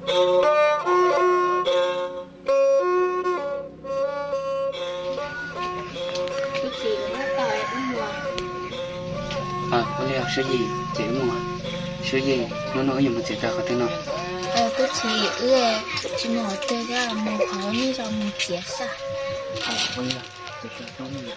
Tub txiv, wb tau es wb mus. Ua li Suav Yim, ces wb mus. Suav Yim, hnub no wb yuav mus txiav taws qhov twg no? Tub txiv, wb tsis mus qhov twg thiab, mus qhov nej zos mus txiav saj. Ua li, ces tau mus.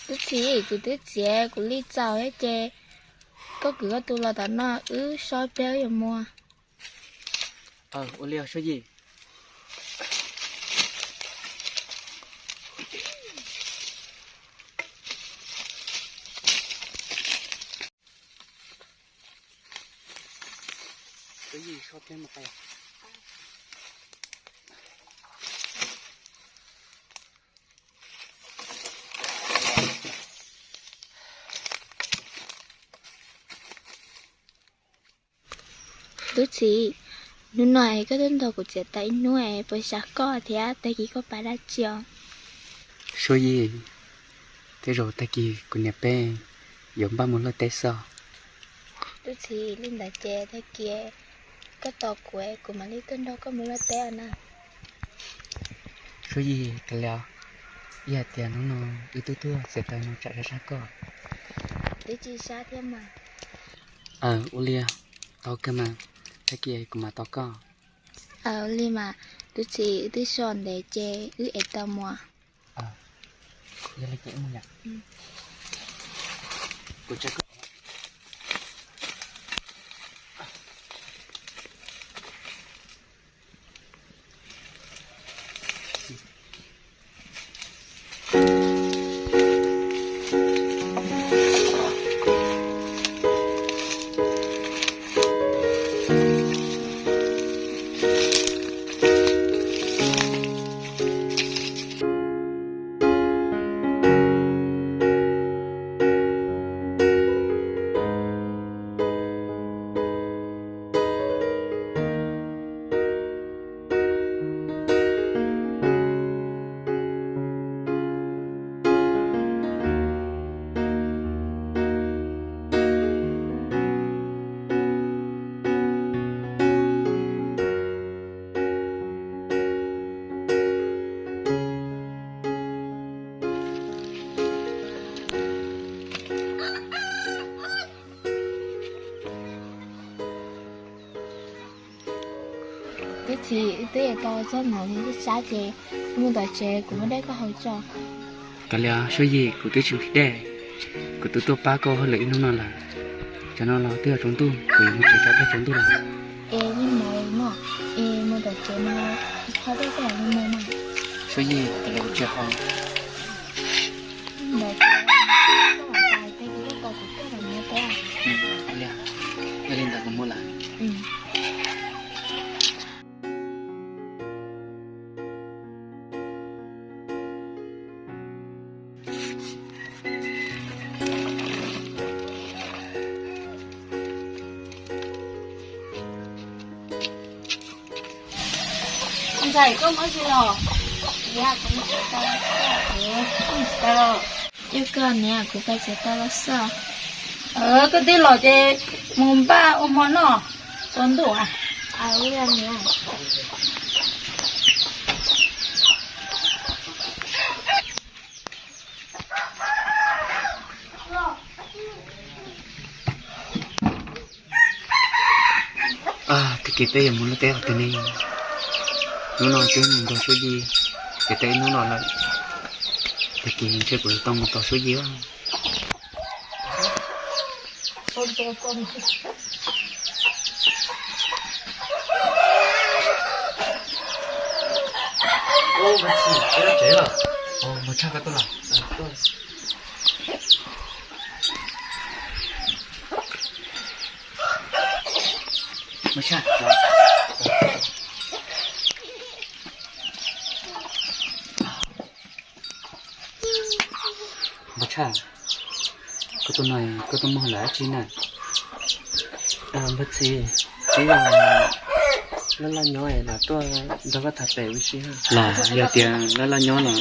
Tub txiv, kuv twb txiav kuv li txaus thiab ces koj kwv koj tus los tom no, wb so pliag wb yuav mus. Ua li Suav Yim. Tub txiv, hnub no es koj tuaj nrog kuv txiav taws ib hnub es puas sab koj thiab tag kis koj pab dab tsi os? Suav Yim, tej zaum tag kis kuv niam peb yuav npaj mus luaj teb xwb. Tub txiv, li ntawd ces tag kis koj tos kuv es kuv mam li tuaj nrog koj mus luaj teb os na. Suav Yim, kav liam, ib hais tias hnub no wb twb tuaj txiav taws no tsam sab sab koj. Twb tsis sab thiab mas. Aw, ua li, tau kawg mas, tag kis kuv mam tos koj. Aw, ua li mas, tub txiv, wb twb so ntev ces wb ev tau mus. Yog li ces wb mus yom. Tub txiv, wb twb ev tau txoj ntawd li sab ces mus tom tsev kuv muab dej koj haus tso. Kav liam Suav Yim, kuv twb tsis nqhis dej, kuv twb tuaj pab koj hauj lwm ib hnub no lawm. Cov no los twb yuav tsaus ntuj, kuv yuav mus tsev tso dej tsaus ntuj lawm. Es li ntawd no, es mus tom tsev no, kho dej koj mam li mus mas. Suav Yim, kav liam kuv tsis haus. Ntawd ces koj mam pais, tag kis koj tos kuv koj mam mus teb. Yog li ntawd kuv mus lawm. Ntxhais, koj muab tsi los? Yog, kuv muab tsis tau. Koj muab tsis tau los? Ces koj niam, kuv pais txiav taws los xwb. Koj twb los ces mus npaj ua hmo noj, tsaus ntuj. Tag kis peb yuav mus luaj teb qhov twg ne? Hnub no twb mus nrog Suab Yig, ces tau ib hnub no lawm, tag kis ntshe kuv yuav tau mus tos Suab Yig. Npawg Tshaj, koj tuaj no koj tuaj muag lawm dab tsi na? Npawg Txhis, kuv yog laj laj nyob los tuaj nrog koj tham pem ua si. Los yog tias laj laj nyob los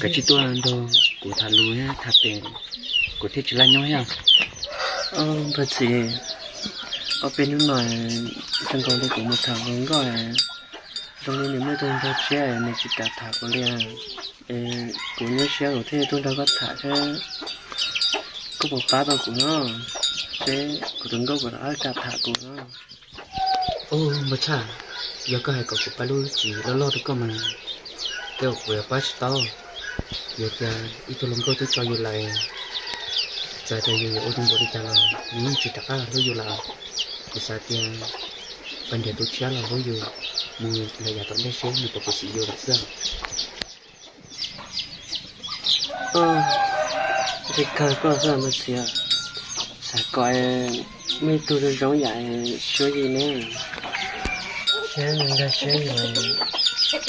koj tsis tuaj nrog kuv tham lus tham pem, kuv thiaj tsis laj nyob thiab. Npawg Txhis, ob peb hnub no zoo nkaus li kuv mus tham hluas nkauj, zoo li nws muaj ib tug nraug tshiab nws tsis kam tham kuv li. Kuv nyuaj siab kuv thiaj tuaj nrog koj tham seb koj puas pab tau kuv no, seb kuv tus nkauj puas rov qab kam tham kuv no. Npawg Tshaj, yog koj hais kom kuv pab lub tsis loj loj rau koj mas, tej zaum kuv yuav pab tsis tau. Yog tias ib tug hluas nkauj twb tso yus lawm, txawm tias yus yuav ua tus npaum li cas los nws yeej tsis rov qab los hlub yus lawm. Kuv xav tias pab nrhiav tus tshiab los hlub yus, mus lawm yav tom ntej seb nws puas khuv xim yus lawm xwb. Ntshe kawg koj xwb Npawg Txhis, xav kom muaj ib tug zoo zoo yam Suab Yig ne. Siab nkag siab yus,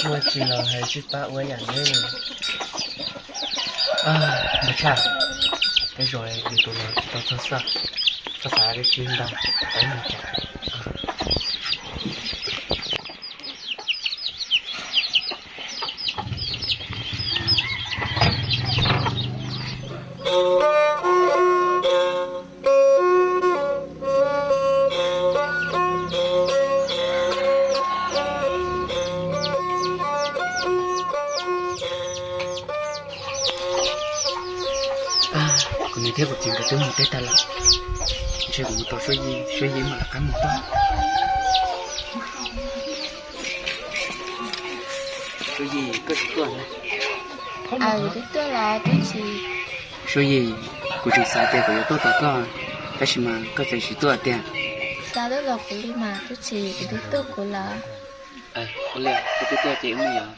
muaj tsis los hais tsis pab ua yam neb. Npawg Tshaj, tej zaum yus tus los tsis tau txog xwb, koj xav dab tsi ntau, peb mus tsev. Kuv niam thiab kuv txiv nkawd twb mus teb tag lawm, ntshe kuv mus tos Suab Yig, Suab Yig mam rov qab mus tuaj. Suab Yig, koj tsis tuaj na? Twb tuaj los twb tsis. Suab Yig, kuv tseem xav tias kuv yuav tuaj tos koj, tab sis mas koj tseem tsis tuaj tiag. Cas twb los kuv li mas twb tsis, kuv twb tuaj kuv lawm. Ua li, koj twb tuaj ces wb mus yom.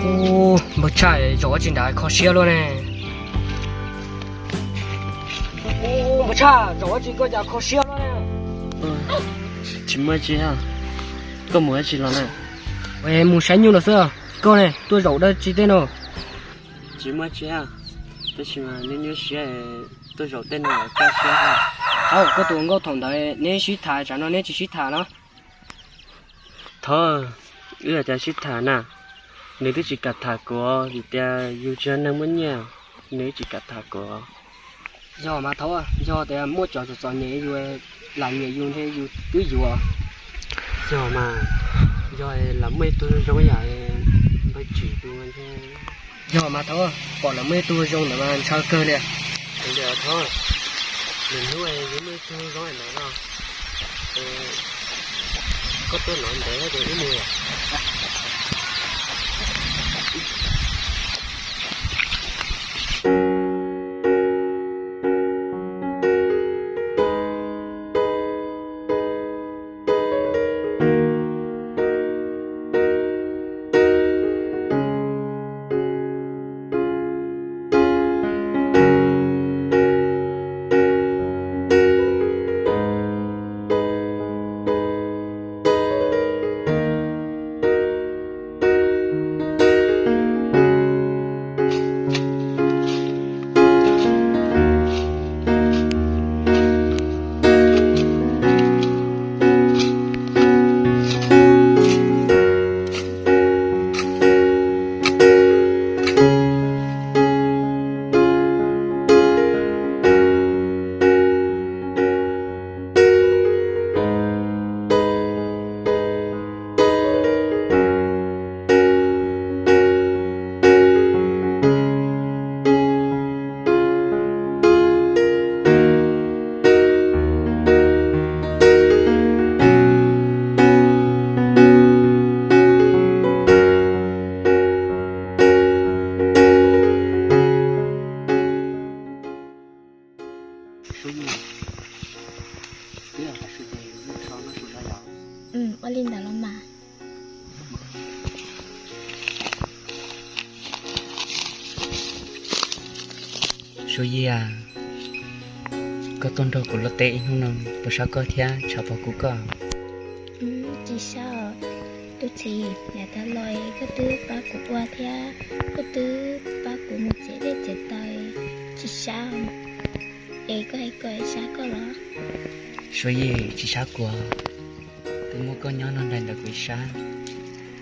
Ub, npawg Tshaj, zaum ua tsi nrad kho siab luaj ne. Ub, npawg Tshaj, zaum ua tsi koj cas kho siab luaj ne. Tsis muaj tsi, koj mus ua tsi los na? Mus saib nyuj los xwb. Koj ne, tuaj zaum dab tsi tej no? Tsis muaj tsi, tab sis mas nyuaj nyuaj siab, tuaj zaum tej no kaj siab. Thaub, koj tus nkauj thaum ntawd neb sib tham, tsam no neb tsis sib tham los? Thaub, wb ua cas sib tham na, nws twb tsis kam tham kuv, vim tias yus tsis yog neeg muaj nyiaj, nws twb tsis kam tham kuv. Yog mas Thaub, yog tias muaj cov txom txom nyem yus, lam nyiam yus ntshe yus twb yuav. Yog mas, yog lam muaj ib tug zoo yam npawg Tsim tus ntshe. Yog mas Thaub, pom lawv muaj ib tug zoo ntawd mas ntshaw kawg li. Thaub, lwm hnub yuav muaj ib tug zoo ntawd no, koj tuaj no ntev ces wb mus. Suav Yis, koj tuaj nrog kuv luaj teb ib hnub no, puas sab koj thiab tshav pom kuv koj? Tsis sab, tus txiv, yav tas los koj twb pab kuv ua thiab, koj twb pab kuv mus txiav dej txiav taws, tsis sab. Es koj hais koj sab koj los? Suav Yis, tsis sab kuv, twb muab koj nyob no nrog ntawm kuv ib sab,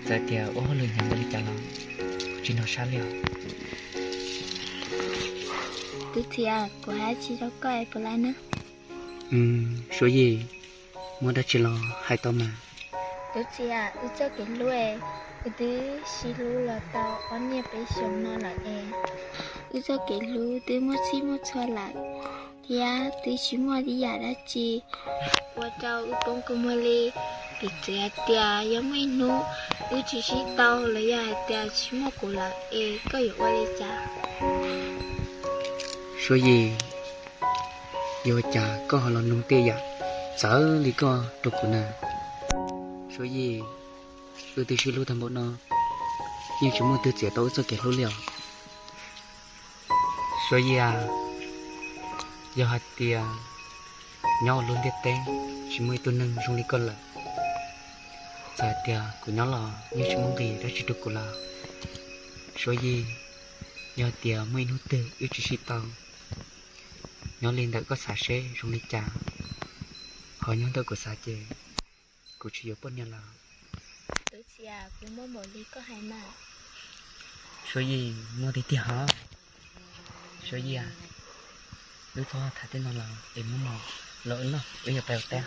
txawm tias ua hauj lwm hnyav npaum li cas los kuv tsis hnov sab li os. Tus txiv, kuv hais tsis rau koj puas laib na? Suav Yis, muaj dab tsi los hais tau mas. Tus txiv, wb txoj kev hlub, wb twb sib hlub los tau ob niaj peb xyoos no lawm es wb txoj kev hlub twb muaj txhij muaj txhua lawm, thiab twb tsis muaj ib yam dab tsi ua rau wb poob kua muag li. Piv txwv hais tias yog muaj ib hnub wb tsis sib tau los yog hais tias tsis muaj kuv lawm es koj yuav ua li cas? Suav Yis, yuav ua cas koj ho los nug tej yam txawv li koj rau kuv na? Suav Yis, wb twb sib hlub tag npaum no, yeej tsis muaj twg txiav tau wb txoj kev hlub li os. Suav Yis, yog hais tias nyob ua lub ntiaj teb tsis muaj ib tug neeg zoo li koj lawm, txawm hais tias kuv nyob los yeej tsis muaj nqis dab tsi rau kuv lawm. Suav Yis, yog hais tias muaj ib hnub twg wb tsis sib tau, nyob li ntawm koj xav seb zoo li cas, ho nyob ntawm kuv xav ces kuv tsis yuav poj niam lawm. Tus txiv, kuv muaj npaum li koj hais mas. Suav Yis, muaj tiag tiag hos. Suav Yis, wb txhob tham tej no lawm es muab mov los wb noj, wb yuav pais ua teb.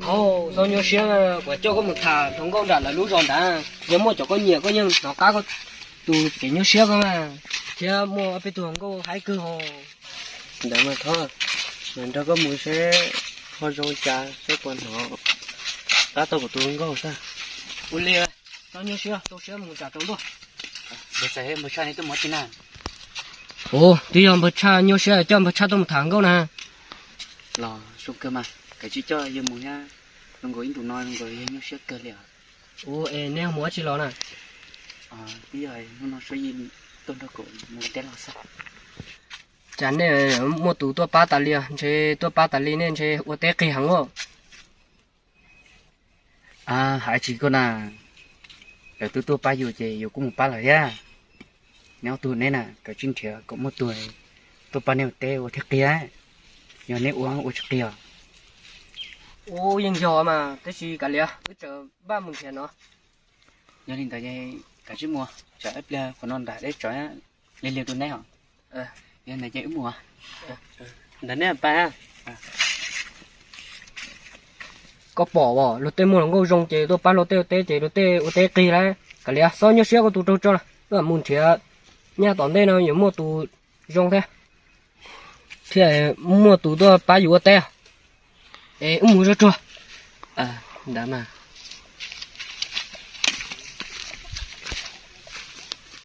Au, txhob nyuaj siab, kuv coj koj mus tham hluas nkauj nram lawv lub zos ntawd, yog muaj cov koj nyiam koj yeej hnov qab koj tus txiv nyuaj siab koj mas, thiab muaj ob peb tug hluas nkauj haib kawg hos. Ntawd mas thov nrog koj mus seb ho zoo cas seb puas hnov qab tau kuv tus hluas nkauj xwb. Ua li, txhob nyuaj siab, txaus siab mus tsam tsaus ntuj. Npawg Tshaj, neb tuaj mus dab tsi na? Ua, twb yog npawg Tshaj nyuaj siab coj npawg Tshaj tuaj mus tham hluas nkauj na. Los zoo kawg mas, kav tsij coj yawg mus thiab, zoo nkaus ib ntus no zoo nkaus yawg nyuaj siab kawg li os. Ua, es neb mus dab tsi los na? Twb yog hnub no Suav Yis tuaj nrog kuv mus teb los xwb. Cas nej muaj tus tuaj pab tas li, ntshe tuaj pab tas li nej ntshe ua teb qig heev ua. Hais tsis koj na, lawv twb tuaj pab yus ces yus kuj mus pab lawm thiab. Neb ob tug neb na, kav tsij nrhiav kom muaj tus tuaj pab neb ua teb ua thiaj qig, yog neb ua ua tsis qig os. Ua yeej yog mas, tab sis kav liam, wb tseem npaj mus nrhiav no. Yog li ntawd kav tsij mus, tsam ib pliag qhov no nram deb tsov lig lig rau neb os. Yog ntawd ces wb mus. Ntawd neb pab. Koj pom luag tej muaj hluas nkauj zoo ces tuaj pab luag tej ua teb ces luag tej ua teb qig lawm. Kav liam, txhob nyuaj siab koj tus raug tso, wb mus nrhiav nyaj tom ntej no yuav muaj tus zoo thiab, thiaj muaj tus tuaj pab yus ua teb. Es wb mus zog tsuag. Ntawd mas.